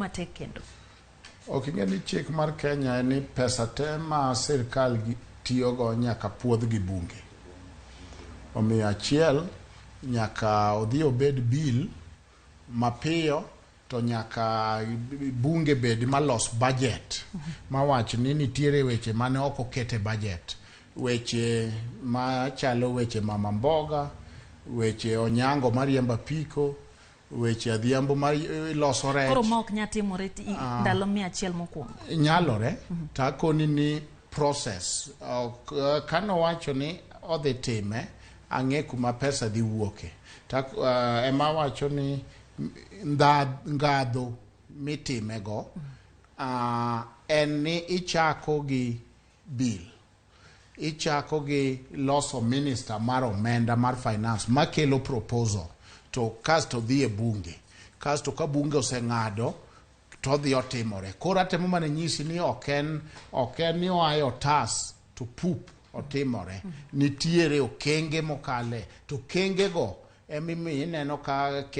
matek kendo. Ok ing'e ni chik mar Kenya en ni pesa te ma sirkal tiyogo nyaka puodh gi bunge. Omiyo achiel nyaka odhi obed bill mapiyo to nyaka bunge bed malos budget mawach ni nitiere weche mane ok oket e budget. Weche machalo weche mama mboga, weche onyango mariembo apiko, weche adhiambo ma loso rech. Koro ma ok nyal timore ndalo 100 mokwongo. Nyalore to akoni ni process ok kanowacho ni odhi time ang'e kuma pesa dhi wuoke to ema awacho ni ngadho mitimego en ni ichako gi bill, ichako gi loso minister mar omenda mar finance makelo proposal to kasto dhi e bunge, kasto ka bunge oseng'ado to odhi otimore. Koro atemo mana nyisi ni ok en ni oa e otas to pup otimore. Nitiere okenge mokale to okengego emimiyo ineno ka kendo.